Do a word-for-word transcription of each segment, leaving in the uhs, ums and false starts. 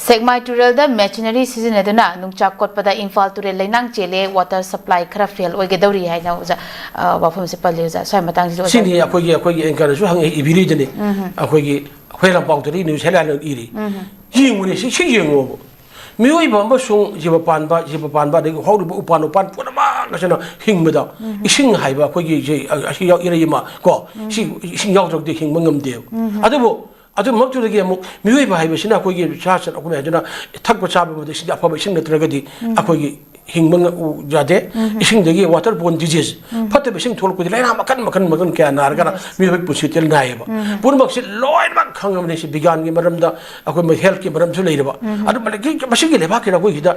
ꯁꯦꯛꯃꯥꯏ ꯇꯨꯔꯦꯜꯗ ꯃꯦꯆꯤꯅꯔꯤ ꯁꯤꯖꯤꯟꯅꯗꯨꯅ ꯅꯨꯡꯆꯥꯛ ꯀꯣꯠꯄꯗ ꯏꯝꯐꯥꯜ ꯇꯨꯔꯦꯜ ꯂꯩꯅꯥꯡ ꯆꯦꯜꯂꯦ, ꯋꯥꯇꯔ ꯁꯄ꯭ꯂꯥꯏ ꯈꯔ ꯐꯦꯜ ꯑꯣꯏꯒꯗꯧꯔꯤ ꯍꯥꯏꯅ ꯑꯣꯖꯥ, ꯑ, ꯋꯥꯐꯝꯁꯦ ꯄꯜꯂꯤ ꯑꯣꯖꯥ꯫ ꯁ꯭ꯋꯥꯏ ꯃꯇꯥꯡꯁꯤꯗ ꯑꯣꯖꯥ꯫ ꯁꯤꯅꯤ ꯑꯩꯈꯣꯏꯒꯤ, ꯑꯩꯈꯣꯏꯒꯤ ꯑꯦꯡꯀꯔꯅꯁꯨ ꯍꯪꯉꯛꯏ, ꯏꯕꯤꯔꯤꯗꯨꯅꯤ꯫ ꯎꯝ꯫ ꯑꯩꯈꯣꯏꯒꯤ ꯍꯨꯏꯂꯥꯡꯄꯥꯎꯗꯗꯤ ꯅ꯭ꯌꯨꯁ ꯍꯦꯗꯂꯥꯏꯟ ꯏꯔꯤ꯫ ꯎꯝ꯫ ꯌꯦꯡꯉꯨꯅꯦ, ꯁꯤ, ꯁꯤ ꯌꯦꯡꯉꯣꯕ꯫ ꯃꯤꯑꯣꯏꯕ ꯑꯃꯁꯨꯡ ꯖꯤꯕ ꯄꯥꯟꯕ, ꯖꯤꯕ ꯄꯥꯟꯕ, ꯑꯗꯒꯤ ꯍꯧꯔꯤꯕ ꯎꯄꯥꯟ, ꯎꯄꯥꯟ ꯄꯨꯝꯅꯃꯛ ꯑꯁꯤꯅ ꯍꯤꯡꯕꯗ ꯎꯝ꯫ ꯏꯁꯤꯡ ꯍꯥꯏꯕ ꯑꯩꯈꯣꯏꯒꯤ ꯁꯤ, ꯑꯁꯤ ꯌꯥꯎ-, ꯏꯔꯩ ꯑꯃ ꯀꯣ, ꯎꯝ꯫ ꯁꯤ ꯏꯁꯤꯡ ꯌꯥꯎꯗ꯭ꯔꯒꯗꯤ ꯍꯤꯡꯕ ꯉꯝꯗꯦꯕ꯫ ꯎꯝ꯫ ꯑꯗꯨꯕꯨ ꯑꯗꯨꯃꯛꯇꯨꯗꯒꯤ ꯑꯃꯨꯛ ꯃꯤꯑꯣꯏꯕ ꯍꯥꯏꯕꯁꯤꯅ ꯑꯩꯈꯣꯏꯒꯤ ꯁꯥ ꯁꯟ ꯑꯩꯈꯣꯏ ꯃꯌꯥꯝꯁꯤꯅ ꯊꯛꯄ ꯆꯥꯕ ꯃꯇꯝꯗ ꯏꯁꯤꯡ ꯑꯐꯕ ꯏꯁꯤꯡ ꯅꯠꯇ꯭ꯔꯒꯗꯤ ꯎꯝ꯫ ꯑꯩꯈꯣꯏꯒꯤ ꯍꯤꯡꯕ ꯉ-, ꯎ-, ꯌꯥꯗꯦ꯫ ꯎꯝ꯫ ꯏꯁꯤꯡꯗꯒꯤ water borne disease, ꯎꯝ꯫ ꯐꯠꯇꯕ ꯏꯁꯤꯡ ꯊꯣꯛꯂꯛꯄꯗꯤ ꯂꯥꯏꯅꯥ ꯃꯈꯜ, ꯃꯈꯜ, ꯃꯈꯜ ꯀꯌꯥ ꯅꯥꯔꯒ Yes. ꯃꯤꯑꯣꯏꯕ ꯄꯨꯟꯁꯤ ꯇꯦꯜ ꯅꯥꯏꯌꯦꯕ꯫ ꯎꯝ꯫ ꯄꯨꯝꯅꯃꯛꯁꯤ ꯂꯣꯏꯅꯃꯛ ꯈꯪꯉꯕꯅꯤ꯫ ꯁꯤ ꯕꯤꯒ꯭ꯌꯥꯟꯒꯤ ꯃꯔꯝꯗ, ꯑꯩꯈꯣꯏ health ꯀꯤ ꯃꯔꯝꯁꯨ ꯂꯩꯔꯕ꯫ ꯎꯝ꯫ ꯑꯗꯨ ꯃꯁꯤꯒꯤ, ꯃꯁꯤꯒꯤ ꯂꯩꯕꯥꯛꯀꯤꯗ ꯑꯩꯈꯣꯏꯒꯤꯗ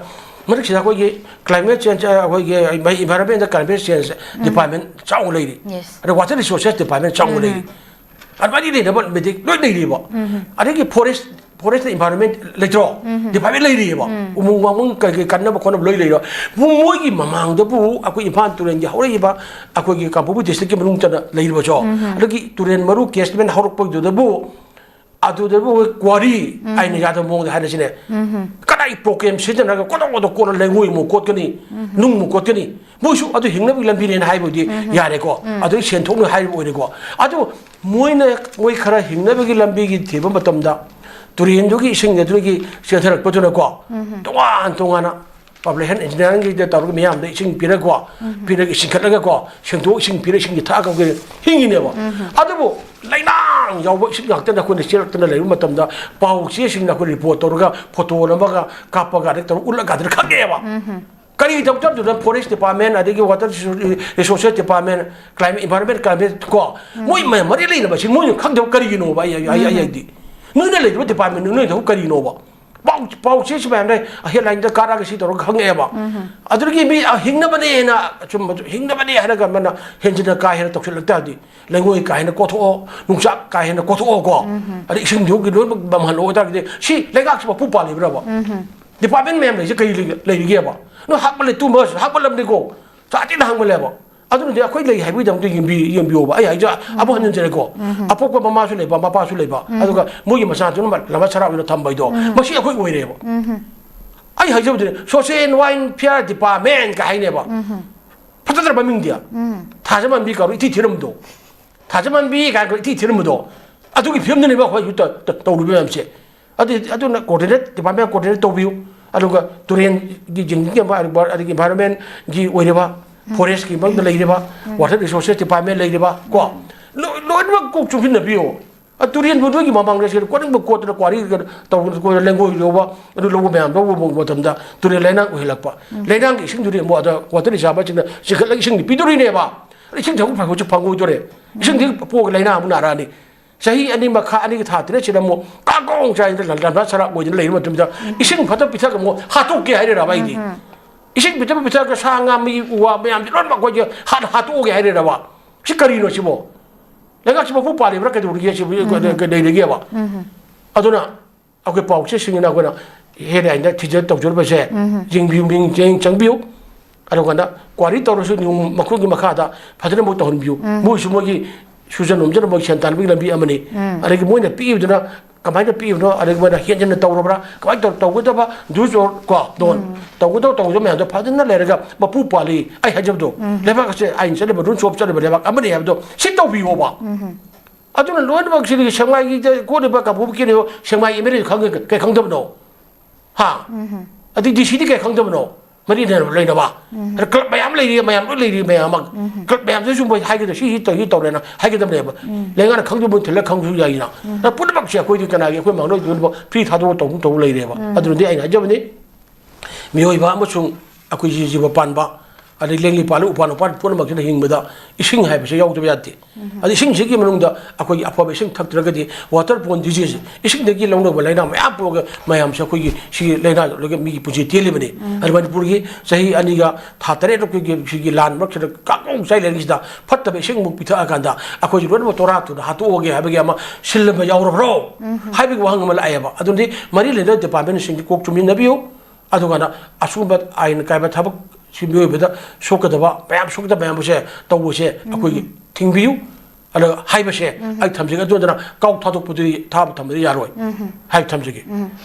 ꯃꯔꯛꯁꯤꯗ ꯑꯩꯈꯣꯏꯒꯤ climate change, ꯑꯩꯈꯣꯏꯒꯤ environment ꯗ climate change ꯎꯝ꯫ Department ꯆꯥꯎꯅ ꯂꯩꯔꯤ꯫ Yes. ꯑꯗ water resources department ꯆꯥꯎꯅ ꯎꯝ꯫ ꯂꯩꯔꯤ꯫ ꯑꯗꯨꯃꯥꯏꯅ ꯂꯩꯅꯕ medic ꯂꯣꯏ ꯂꯩꯔꯤꯕ꯫ ꯎꯝ꯫ ꯑꯗꯒꯤ forest, forest environment ꯂꯩꯇ꯭ꯔꯣ? ꯎꯝ꯫ Department ꯂꯩꯔꯤꯑꯕ꯫ ꯎꯝ꯫ ꯎꯃꯪ ꯋꯥꯃꯪ ꯀꯩ ꯀꯩ ꯀꯟꯅꯕ ꯈꯣꯠꯅꯕ ꯂꯣꯏ ꯂꯩꯔꯣ꯫ ꯃꯣꯏꯒꯤ ꯃꯃꯥꯡꯗꯕꯨ ꯑꯩꯈꯣꯏ ꯏꯝꯐꯥꯜ ꯇꯨꯔꯦꯜꯒꯤ ꯍꯧꯔꯛꯏꯕ ꯑꯩꯈꯣꯏꯒꯤ ꯀꯥꯡꯄꯣꯛꯄꯤ district ꯀꯤ ꯃꯅꯨꯡ ꯆꯟꯅ ꯂꯩꯔꯤꯕꯁꯣ꯫ ꯎꯝ꯫ ꯑꯗꯒꯤ ꯇꯨꯔꯦꯜ ꯃꯔꯨ catchment ꯍꯧꯔꯛꯄꯗꯨꯗꯕꯨ ꯑꯗꯨꯗꯕꯨ quarry ꯎꯝ꯫ ꯑꯩꯅ ꯌꯥꯗꯕ ꯃꯑꯣꯡꯗ ꯍꯥꯏꯔꯁꯤꯅꯦ꯫ ꯎꯝ꯫ ꯀꯗꯥꯏ program ꯁꯤꯖꯤꯟꯅꯔꯒ ꯀꯣꯠꯇꯣꯛ ꯀꯣꯠꯇꯣꯛ ꯀꯣꯠꯂ ꯂꯩꯉꯣꯏ ꯑꯃꯨꯛ ꯀꯣꯠꯀꯅꯤ, ꯎꯝ꯫ ꯅꯨꯡ ꯑꯃꯨꯛ ꯀꯣꯠꯀꯅꯤ꯫ ꯃꯣꯏꯁꯨ ꯑꯗꯨ ꯍꯤꯡꯅꯕꯒꯤ ꯂꯝꯕꯤꯅꯦꯅ ꯍꯥꯏꯕꯕꯨꯗꯤ ꯎꯝ꯫ ꯌꯥꯔꯦꯀꯣ꯫ ꯎꯝ꯫ ꯑꯗꯨꯒꯤ ꯁꯦꯟꯊꯣꯛꯅ ꯍꯥꯏꯕ ꯑꯣꯏꯔꯦꯀꯣ꯫ ꯑꯗꯨ ꯃꯣꯏꯅ, ꯃꯣꯏ ꯈꯔ ꯍꯤꯡꯅꯕꯒꯤ ꯂꯝꯕꯤꯒꯤ ꯊꯤꯕ ꯃꯇꯝꯗ ꯇꯨꯔꯦꯟꯗꯨꯒꯤ ꯏꯁꯤꯡ ꯑꯗꯨꯒꯤ ꯆꯦꯟꯊꯔꯛꯄꯗꯨꯅꯀꯣ, ꯎꯝ꯫ ꯇꯣꯉꯥꯟ ꯇꯣꯉꯥꯟꯅ population engineering ꯒꯤꯗ ꯇꯧꯔꯒ ꯃꯤꯌꯥꯝꯗ ꯏꯁꯤꯡ ꯄꯤꯔꯒꯀꯣ, ꯎꯝ꯫ ꯄꯤꯔꯒ ꯏꯁꯤꯡ ꯈꯠꯂꯒꯀꯣ, ꯁꯦꯡꯗꯣꯛ ꯏꯁꯤꯡ ꯄꯤꯔꯒ ꯏꯁꯤꯡꯁꯦ ꯊꯛꯑꯒ ꯑꯩꯈꯣꯏ ꯍꯤꯡꯉꯤꯅꯦꯕ꯫ ꯎꯝ꯫ ꯑꯗꯨꯕꯨ ꯂꯩꯅꯥꯡ ꯌꯥꯎꯕ ꯏꯁꯤꯡ ꯉꯥꯛꯇꯅ ꯑꯩꯈꯣꯏꯅ ꯆꯦꯜꯂꯛꯇꯅ ꯂꯩꯕ ꯃꯇꯝꯗ ꯄꯥꯎ ꯆꯦꯁꯤꯡꯅ ꯑꯩꯈꯣꯏ report ꯇꯧꯔꯒ ꯐꯣꯇꯣ ꯅꯝꯃꯒ ꯀꯥꯞꯄꯒ ꯑꯗꯩ ꯇꯧꯔꯒ ꯎꯠꯂꯀꯥꯟꯗ ꯈꯪꯉꯦꯕ꯫ ꯎꯝ꯫ ꯀꯔꯤ ꯇꯧ ꯆꯠꯇꯨꯅ forest department, ꯑꯗꯒꯤ water resources department, climate, environment, climate ꯀꯣ, ꯎꯝ꯫ ꯃꯣꯏ ꯃ-, ꯃꯔꯤ ꯂꯩꯅꯕꯁꯤ ꯃꯣꯏꯅ ꯈꯪꯗꯕ ꯀꯔꯤꯒꯤꯅꯣꯕ? ꯑꯩ, ꯑꯩ, ꯑꯩ, ꯑꯩ, ꯎꯝ꯫ ꯑꯩꯗꯤ ꯅꯣꯏꯅ ꯂꯩꯔꯤꯕ department ꯅꯣꯏꯅ ꯇꯧ ꯀꯔꯤꯅꯣꯕ? ꯄꯥꯎ, ꯄꯥꯎ ꯆꯦꯁꯤ ꯃꯌꯥꯝ ꯂꯩ, headline ꯗ ꯀꯥꯔꯛꯑꯒ ꯁꯤ ꯇꯧꯔꯒ ꯈꯪꯉꯛꯑꯦꯕ꯫ ꯎꯝ꯫ ꯑꯗꯨꯗꯒꯤ ꯃꯤ, ꯑ, ꯍꯤꯡꯅꯕꯅꯦꯅ ꯑꯆꯨꯝꯕꯗꯨ ꯍꯤꯡꯅꯕꯅꯦ ꯍꯥꯏꯔꯒ ꯑꯃꯅ ꯍꯦꯟꯖꯤꯟꯅ ꯀꯥ ꯍꯦꯟꯅ ꯇꯧꯁꯤꯜꯂꯛ ꯇꯥꯔꯗꯤ, ꯂꯩꯉꯣꯏ ꯀꯥ ꯍꯦꯟꯅ ꯀꯣꯊꯣꯛꯑꯣ, ꯅꯨꯡꯆꯥꯛ ꯀꯥ ꯍꯦꯟꯅ ꯀꯣꯊꯣꯛꯑꯣ ꯀꯣ, ꯎꯝ꯫ ꯑꯗꯩ ꯏꯁꯤꯡꯗꯨꯒꯤ ꯂꯣꯏꯅꯃꯛ ꯃꯝꯍꯜꯂꯣ ꯍꯥꯏ ꯇꯥꯔꯒꯗꯤ ꯁꯤ ꯂꯩꯉꯥꯛꯁꯤ ꯃꯄꯨ ꯄꯥꯜꯂꯤꯕ꯭ꯔꯕ? ꯎꯝ꯫ Department ꯃꯌꯥꯝ ꯂꯩꯁꯦ ꯀꯔꯤ ꯂꯩꯒꯦ-, ꯂꯩꯔꯤꯒꯦꯕ? ꯅꯣꯏ ꯍꯥꯞꯄ ꯂꯩ, ꯇꯨꯝꯕ ꯍꯥꯞꯄꯠꯂꯝꯅꯤꯀꯣ, ꯆꯥꯇꯤꯅ ꯍꯥꯡꯃꯜꯂꯦꯕ꯫ ꯑꯗꯨꯅꯗꯤ ꯑꯩꯈꯣꯏ ꯂꯩ ꯍꯥꯏꯕꯒꯤꯗꯃꯛꯇ ꯌꯦꯡꯕꯤ-, ꯌꯦꯡꯕꯤꯌꯣꯕ꯫ ꯑꯩ ꯍꯥꯏꯁꯦ ꯑꯃꯨꯛ ꯍꯟꯖꯤꯟꯖꯔꯦꯀꯣ, ꯑꯄꯣꯛꯄ ꯃꯃꯥꯁꯨ ꯂꯩꯕ, ꯃꯄꯥꯁꯨ ꯂꯩꯕ, ꯑꯗꯨꯒ ꯃꯣꯏꯒꯤ ꯃꯆꯥꯗꯨꯅ ꯂꯝꯕꯥ ꯁꯔꯥ ꯑꯣꯏꯅ ꯊꯝꯕ ꯍꯥꯏꯗꯣ, ꯃꯁꯤ ꯑꯩꯈꯣꯏ ꯑꯣꯏꯔꯦꯕ꯫ ꯑꯩ ꯍꯥꯏꯖꯕꯗꯨꯅꯦ, social and welfare department ꯀ ꯍꯥꯏꯅꯦꯕ꯫ ꯐꯖꯗ꯭ꯔ ꯃꯃꯤꯡꯗꯤ? ꯊꯥꯖꯃꯟꯕꯤ ꯀꯧꯔ ꯏꯊꯤ ꯊꯤꯔꯝꯕꯗꯣ, ꯊꯥꯖꯃꯟꯕꯤ ꯀꯥꯏꯅ ꯏꯊꯤ ꯊꯤꯔꯝꯕꯗꯣ, ꯑꯗꯨꯒꯤ ꯐꯤꯕꯝꯗꯨꯅꯦꯕ ꯑꯩꯈꯣꯏ ꯍꯧꯖꯤꯛ ꯇ-, ꯇ-, ꯇꯧꯔꯤꯕ ꯃꯌꯥꯝꯁꯦ꯫ ꯑꯗꯨ, ꯑꯗꯨꯅ coordinate, department coordinate ꯇꯧꯕꯤꯌꯨ꯫ ꯑꯗꯨꯒ ꯇꯨꯔꯦꯟꯒꯤ ꯌꯦꯡꯁꯤꯟꯕ, ꯑꯗꯒꯤ environment ꯀꯤ ꯑꯣꯏꯔꯤꯕ, forest ꯀꯤ ꯃꯔꯛꯇ ꯂꯩꯔꯤꯕ, water resources department ꯂꯩꯔꯤꯕ, ꯀꯣ, ꯂꯣꯏ-, ꯂꯣꯏꯅꯃꯛ ꯀꯣꯛ ꯆꯨꯡꯁꯤꯟꯅꯕꯤꯌꯨ꯫ ꯑ, ꯇꯨꯔꯦꯟꯕꯨ ꯅꯣꯏꯒꯤ ꯃꯃꯥꯡꯗ ꯁꯤꯗ ꯀꯣꯠꯅꯤꯡꯕ ꯀꯣꯠꯇꯅ quarry ꯀꯩꯅꯣ ꯇꯧꯗꯅ ꯀꯣꯠꯇꯅ ꯂꯦꯡꯒꯣꯏ ꯂꯧꯕ, ꯑꯗꯨ ꯂꯧꯕ ꯃꯌꯥꯝꯗꯣ ꯎꯕ ꯃꯇꯝꯗ ꯇꯨꯔꯦꯜ ꯂꯩꯅꯥꯡ ꯑꯣꯏꯍꯜꯂꯛꯄ꯫ ꯂꯩꯅꯥꯡꯒꯤ ꯏꯁꯤꯡꯗꯨꯗꯤ ꯑꯃꯨꯛ ꯑꯗ water reserve ꯁꯤꯡꯅ ꯆꯤꯡꯈꯠꯂꯒ ꯏꯁꯤꯡꯗꯤ ꯄꯤꯗꯣꯔꯤꯅꯦꯕ꯫ ꯑꯗ ꯏꯁꯤꯡ ꯊꯛꯄ ꯐꯪꯉꯣꯏꯁꯨ ꯐꯪꯉꯣꯏꯗꯣꯔꯦ꯫ ꯏꯁꯤꯡ ꯊꯛꯄ ꯂꯩꯅꯥ ꯑꯃꯨꯛ ꯅꯥꯔꯛꯑꯅꯤ꯫ ꯆꯍꯤ ꯑꯅꯤ ꯃꯈꯥ, ꯑꯅꯤꯒꯤ ꯊꯥ ꯇꯔꯦꯠꯁꯤꯗ ꯑꯃꯨꯛ ꯀꯥꯡꯒꯣꯡ ꯆꯥꯏꯗꯅ ꯂꯝ-, ꯂꯝꯐꯦꯜ ꯁꯔꯥꯛ ꯑꯣꯏꯗꯅ ꯂꯩꯕ ꯃꯇꯝꯗ ꯏꯁꯤꯡ ꯐꯠꯇ ꯄꯤꯊꯛ ꯑꯃꯨꯛ ꯍꯥꯠꯇꯣꯛꯀꯦ ꯍꯥꯏꯔꯤꯔꯕ ꯑꯩꯗꯤ? ꯏꯁꯤꯡ ꯄꯤꯊꯛ ꯄꯤꯊꯛꯑꯒ ꯁꯥ ꯉꯥ ꯃꯤ ꯎ ꯋꯥ ꯃꯌꯥꯝꯁꯦ ꯂꯣꯏꯅꯃꯛ ꯑꯩꯈꯣꯏꯁꯦ ꯍꯥꯠ-, ꯍꯥꯠꯇꯣꯛꯑꯒꯦ ꯍꯥꯏꯔꯤꯔꯕ? ꯁꯤ ꯀꯔꯤꯅꯣ ꯁꯤꯕꯣ? ꯂꯩꯉꯥꯛꯁꯤꯕꯨ ꯃꯄꯨ ꯄꯥꯜꯂꯤꯕ꯭ꯔꯥ ꯀꯩꯗꯧꯔꯤꯒꯦ ꯁꯤꯕꯨ? ꯎꯝ꯫ ꯀ-, ꯀ-, ꯂꯩꯔꯤꯒꯦꯕ? ꯎꯝ꯫ ꯑꯗꯨꯅ ꯑꯩꯈꯣꯏ ꯄꯥꯎꯆꯦꯁꯤꯡꯁꯤꯅ ꯑꯩꯈꯣꯏꯅ ꯍꯦꯠꯂꯥꯏꯟꯗ ꯊꯤꯖꯤꯟ ꯇꯧꯖꯔꯨꯕꯁꯦ ꯎꯝ꯫ ꯌꯦꯡꯕꯤꯌꯨ, ꯃꯤꯠꯌꯦꯡ ꯆꯪꯕꯤꯌꯨ꯫ ꯑꯗꯨꯀꯥꯟꯗ quarry ꯇꯧꯔꯁꯨ ꯅꯤꯌꯣꯝ ꯃꯈꯣꯏꯒꯤ ꯃꯈꯥꯗ ꯐꯖꯅ ꯑꯃꯨꯛ ꯇꯧꯍꯟꯕꯤꯌꯨ꯫ ꯎꯝ꯫ ꯃꯣꯏꯁꯨ ꯃꯣꯏꯒꯤ ꯁꯨꯖꯟ ꯅꯣꯝꯖꯟ ꯃꯣꯏ ꯁꯦꯟ ꯇꯥꯟꯕꯒꯤ ꯂꯝꯕꯤ ꯑꯃꯅꯤ꯫ ꯎꯝ꯫ ꯑꯗꯒꯤ ꯃꯣꯏꯅ ꯄꯤꯛꯏꯕꯗꯨꯅ ꯀꯃꯥꯏꯅ ꯄꯤꯛꯏꯕꯅꯣ, ꯑꯗꯒꯤ ꯃꯣꯏꯅ ꯍꯦꯟꯖꯟꯅ ꯇꯧꯔꯕ꯭ꯔꯥ, ꯀꯃꯥꯏꯅ ꯇꯧ-, ꯇꯧꯒꯗꯕ ꯗꯨꯁ ꯑꯣꯔ ꯀꯣ, ꯗꯣꯟ ꯎꯝ꯫ ꯇꯧꯒꯗꯕ, ꯇꯧꯒꯗꯕ ꯃꯌꯥꯝꯗꯣ ꯐꯖꯅ ꯂꯩꯔꯒ ꯃꯄꯨ ꯄꯥꯜꯂꯤ꯫ ꯑꯩ ꯍꯥꯏꯖꯕꯗꯣ, ꯎꯝ꯫ ꯂꯩꯕꯥꯛ ꯑꯁꯦ ꯑꯥꯏꯟ ꯆꯠꯂꯤꯕ, ꯔꯨꯜꯁ ꯑꯣꯐ ꯆꯠꯂꯤꯕ ꯂꯩꯕꯥꯛ ꯑꯃꯅꯤ ꯍꯥꯏꯕꯗꯣ ꯁꯤ ꯇꯧꯕꯤꯌꯣꯕ꯫ ꯎꯝ꯫ ꯑꯗꯨꯅ ꯂꯣꯏꯅꯃꯛ ꯁꯤꯗꯤ ꯁꯦꯛꯃꯥꯏꯒꯤ ꯀꯣꯠꯂꯤꯕ ꯀꯥꯡꯄꯣꯛꯄꯤ ꯀꯦꯟꯗ꯭ꯔ, ꯁꯦꯛꯃꯥꯏ ꯑꯦꯝ ꯑꯦꯜ ꯑꯦ ꯈꯪ-, ꯀꯩ ꯈꯪꯗꯕꯅꯣ? ꯍꯥ? ꯎꯝ꯫ ꯑꯗꯩ ꯗꯤ ꯁꯤꯗꯤ ꯀꯩ ꯈꯪꯗꯕꯅꯣ? ꯃꯔꯤ ꯂꯩꯅꯕ, ꯂꯩꯅꯕ꯫ ꯎꯝ꯫ ꯑꯗ ꯀ꯭ꯂꯕ ꯃꯌꯥꯝ ꯂꯩꯔꯤ, ꯃꯌꯥꯝ ꯂꯣꯏ ꯂꯩꯔꯤ, ꯃꯌꯥꯝ ꯑꯃ꯫ ꯎꯝ꯫ ꯀ꯭ꯂꯕ ꯃꯌꯥꯝꯗꯨꯁꯨ ꯃꯣꯏ ꯍꯥꯏꯒꯗꯕ, ꯁꯤ, ꯁꯤ ꯇꯧ-, ꯁꯤ ꯇꯧꯔꯦꯅ ꯍꯥꯏꯒꯗꯕꯅꯦꯕ꯫ ꯎꯝ꯫ ꯂꯩꯉꯥꯛꯅ ꯈꯪꯗꯕ ꯊꯤꯜꯂꯒ ꯈꯪꯕꯁꯨ ꯌꯥꯏꯅ꯫ ꯎꯝ꯫ ꯑꯗ ꯄꯨꯝꯅꯃꯛꯁꯦ ꯑꯩꯈꯣꯏꯗꯤ ꯀꯅꯥꯒꯤ, ꯑꯩꯈꯣꯏ ꯃꯥꯡꯂꯣꯏ ꯂꯣꯏꯅꯃꯛ ꯐ꯭ꯔꯤ ꯊꯥꯗꯣꯛꯑ ꯇꯧ-, ꯇꯧ ꯂꯩꯔꯦꯕ꯫ ꯎꯝ꯫ ꯑꯗꯨꯅꯗꯤ ꯑꯩꯅ ꯍꯥꯏꯖꯕꯅꯤ, ꯃꯤꯑꯣꯏꯕ ꯑꯃꯁꯨꯡ ꯑꯩꯈꯣꯏ ꯖꯤ-, ꯖꯤꯕ ꯄꯥꯟꯕ, ꯑꯗꯩ ꯂꯦꯡꯂꯤ ꯄꯥꯜꯂꯤ ꯎꯄꯥꯟ ꯋꯥꯄꯥꯟ ꯄꯨꯝꯅꯃꯛꯁꯤꯅ ꯍꯤꯡꯕꯗ ꯏꯁꯤꯡ ꯍꯥꯏꯕꯁꯦ ꯌꯥꯎꯗꯕ ꯌꯥꯗꯦ꯫ ꯎꯝ꯫ ꯑꯗ ꯏꯁꯤꯡꯁꯤꯒꯤ ꯃꯅꯨꯡꯗ ꯑꯩꯈꯣꯏꯒꯤ ꯑꯐꯕ ꯏꯁꯤꯡ ꯊꯛꯇ꯭ꯔꯒꯗꯤ water borne disease, ꯏꯁꯤꯡꯗꯒꯤ ꯂꯧꯅꯕ ꯂꯥꯏꯅꯥ ꯃꯌꯥꯝ ꯄꯣꯛꯑꯒ ꯃꯌꯥꯝꯁꯦ ꯑꯩꯈꯣꯏꯒꯤ ꯁꯤꯒꯤ ꯂꯥꯏꯅꯥ ꯂꯣꯏꯅ ꯃꯤꯒꯤ ꯄꯨꯟꯁꯤ ꯇꯦꯜꯂꯤꯕꯅꯤ꯫ ꯎꯝ꯫ ꯑꯗ ꯃꯅꯤꯄꯨꯔꯒꯤ ꯆꯍꯤ ꯑꯅꯤꯒ ꯊꯥ ꯇꯔꯦꯠ ꯑꯩꯈꯣꯏꯒꯤ ꯁꯤꯒꯤ ꯂꯥꯟ ꯃꯔꯛꯁꯤꯗ ꯀꯥꯡꯒꯣꯡ ꯆꯥꯏ ꯂꯩꯔꯤꯁꯤꯗ ꯐꯠꯇꯕ ꯏꯁꯤꯡꯃꯨꯛ ꯄꯤꯊꯛꯑꯀꯥꯟꯗ ꯑꯩꯈꯣꯏꯁꯦ ꯂꯣꯏꯅꯃꯛ ꯇꯣꯔꯥ ꯊꯨꯅ ꯍꯥꯠꯇꯣꯛꯑꯒꯦ ꯍꯥꯏꯕꯒꯤ ꯑꯃ ꯁꯤꯜ ꯑꯃ ꯌꯥꯎꯔꯕ꯭ꯔꯣ? ꯎꯝ꯫ ꯍꯥꯏꯕꯒꯤ ꯋꯥꯍꯪ ꯑꯃ ꯂꯥꯛꯑꯦꯕ꯫ ꯑꯗꯨꯅꯗꯤ ꯃꯔꯤ ꯂꯩꯅꯕ department ꯁꯤꯡꯒꯤ ꯀꯣꯛ ꯆꯨꯝꯃꯤꯟꯅꯕꯤꯌꯨ꯫ ꯑꯗꯨꯒ ꯑꯁꯨꯒꯨꯝꯕ ꯑꯥꯏꯟ ꯀꯥꯏꯕ ꯊꯕꯛ ꯁꯤ ꯃꯤꯑꯣꯏꯕꯗ ꯁꯣꯛꯀꯗꯕ ꯃꯌꯥꯝ, ꯁꯣꯛꯀꯗꯕ ꯃꯌꯥꯝꯁꯦ ꯇꯧꯕꯁꯦ ꯑꯩꯈꯣꯏꯒꯤ ꯊꯤꯡꯕꯤꯌꯨ꯫ ꯑꯗ ꯍꯥꯏꯕꯁꯦ ꯑꯩ ꯊꯝꯖꯒꯦ꯫ ꯑꯗꯨ ꯅꯠꯇꯅ ꯀꯥꯎ ꯊꯥꯗꯣꯛꯄꯗꯨꯗꯤ, ꯊꯥꯕ ꯊꯝꯕꯗꯤ ꯌꯥꯔꯣꯏ ꯍꯥꯏꯕ ꯊꯝꯖꯒꯦ꯫